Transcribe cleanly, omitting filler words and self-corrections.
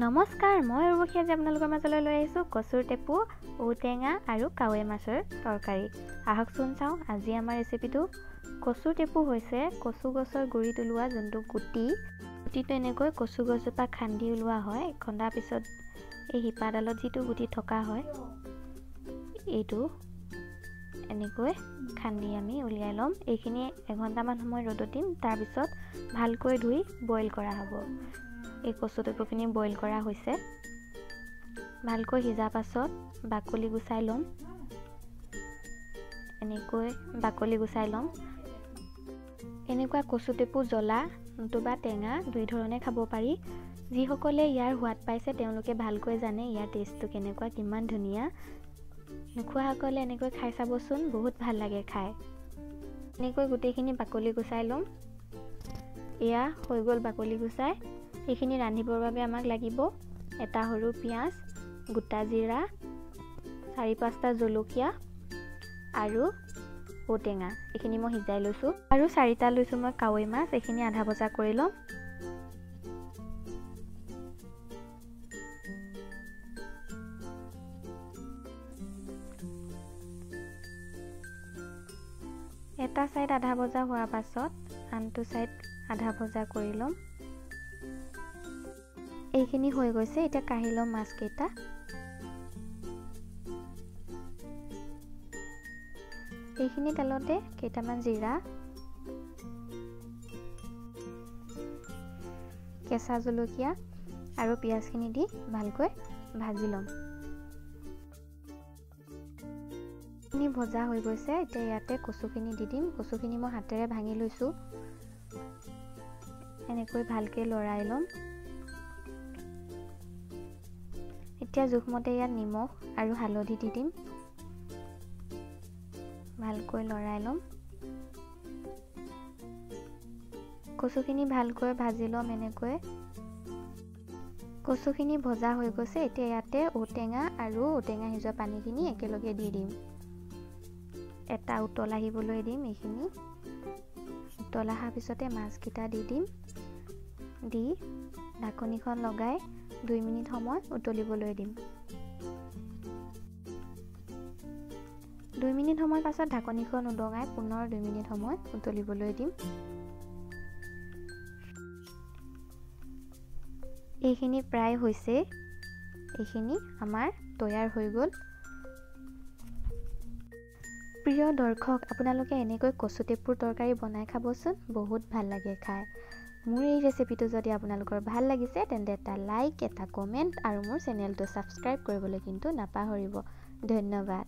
নমস্কাৰ, মই উৰ্বশী আজি আপোনালোকৰ মাজলৈ লৈ আহিছোঁ কচুৰ টেপু, ঔটেঙা আৰু কাৱৈ মাছৰ তৰকাৰী। আহকচোন চাওঁ আজি আমাৰ ৰেচিপিটো। কচুৰ টেপু হৈছে কচু গছৰ গুৰিত ওলোৱা যোনটো গুটি। গুটিটো এনেকৈ কচু গছজোপা খান্দি ওলোৱা হয়। খন্দাৰ পিছত এই শিপাডালত যিটো গুটি থকা হয়, এইটো এনেকৈ খান্দি আমি উলিয়াই ল'ম। এইখিনি এঘণ্টামান সময় ৰ'দত দিম, তাৰপিছত ভালকৈ ধুই বইল কৰা হ'ব। এই কচু টেপুখিনি বইল কৰা হৈছে। ভালকৈ সিজাৰ পাছত বাকলি গুচাই ল'ম। এনেকৈ বাকলি গুচাই ল'ম। এনেকুৱা কচু টেপু জ্বলা নতুবা টেঙা দুই ধৰণে খাব পাৰি। যিসকলে ইয়াৰ সোৱাদ পাইছে তেওঁলোকে ভালকৈ জানে ইয়াৰ টেষ্টটো কেনেকুৱা, কিমান ধুনীয়া। নোখোৱাসকলে এনেকৈ খাই চাবচোন, বহুত ভাল লাগে খাই। এনেকৈ গোটেইখিনি বাকলি গুচাই ল'ম। এয়া হৈ গ'ল বাকলি গুচাই। এইখিনি ৰান্ধিবৰ বাবে আমাক লাগিব এটা সৰু পিঁয়াজ, গোটা জিৰা, 4-5টা জলকীয়া আৰু ঔটেঙা। এইখিনি মই সিজাই লৈছোঁ। আৰু 4টা লৈছোঁ মই কাৱৈ মাছ। এইখিনি আধা ভজা কৰি ল'ম। এটা ছাইড আধা ভজা হোৱাৰ পাছত আনটো ছাইড আধা ভজা কৰি ল'ম। এইখিনি হৈ গৈছে। এতিয়া কাঢ়ি ল'ম মাছকেইটা। এইখিনি তেলতে কেইটামান জিৰা, কেঁচা জলকীয়া আৰু পিঁয়াজখিনি দি ভালকৈ ভাজি ল'ম। এইখিনি ভজা হৈ গৈছে। এতিয়া ইয়াতে কচুখিনি দি দিম। কচুখিনি মই হাতেৰে ভাঙি লৈছোঁ। এনেকৈ ভালকৈ লৰাই ল'ম। এতিয়া জোখমতে ইয়াত নিমখ আৰু হালধি দি দিম। ভালকৈ লৰাই ল'ম। কচুখিনি ভালকৈ ভাজি ল'ম এনেকৈ। কচুখিনি ভজা হৈ গৈছে। এতিয়া ইয়াতে ঔটেঙা আৰু ঔটেঙা সিজোৱা পানীখিনি একেলগে দি দিম। এটা উতল আহিবলৈ দিম। এইখিনি উতল অহাৰ পিছতে মাছকেইটা দি দিম। দি ঢাকনিখন লগাই 2 মিনিট সময় উতলিবলৈ দিম। 2 মিনিট সময় পাছত ঢাকনিখন উদঙাই পুনৰ 2 মিনিট সময় উতলিবলৈ দিম। এইখিনি প্ৰায় হৈছে। এইখিনি আমাৰ তৈয়াৰ হৈ গ'ল। প্ৰিয় দৰ্শক, আপোনালোকে এনেকৈ কচু টেপুৰ তৰকাৰী বনাই খাবচোন, বহুত ভাল লাগে খাই। মোৰ এই ৰেচিপিটো যদি আপোনালোকৰ ভাল লাগিছে তেন্তে এটা লাইক, এটা কমেণ্ট আৰু মোৰ চেনেলটো ছাবস্ক্ৰাইব কৰিবলৈ কিন্তু নাপাহৰিব। ধন্যবাদ।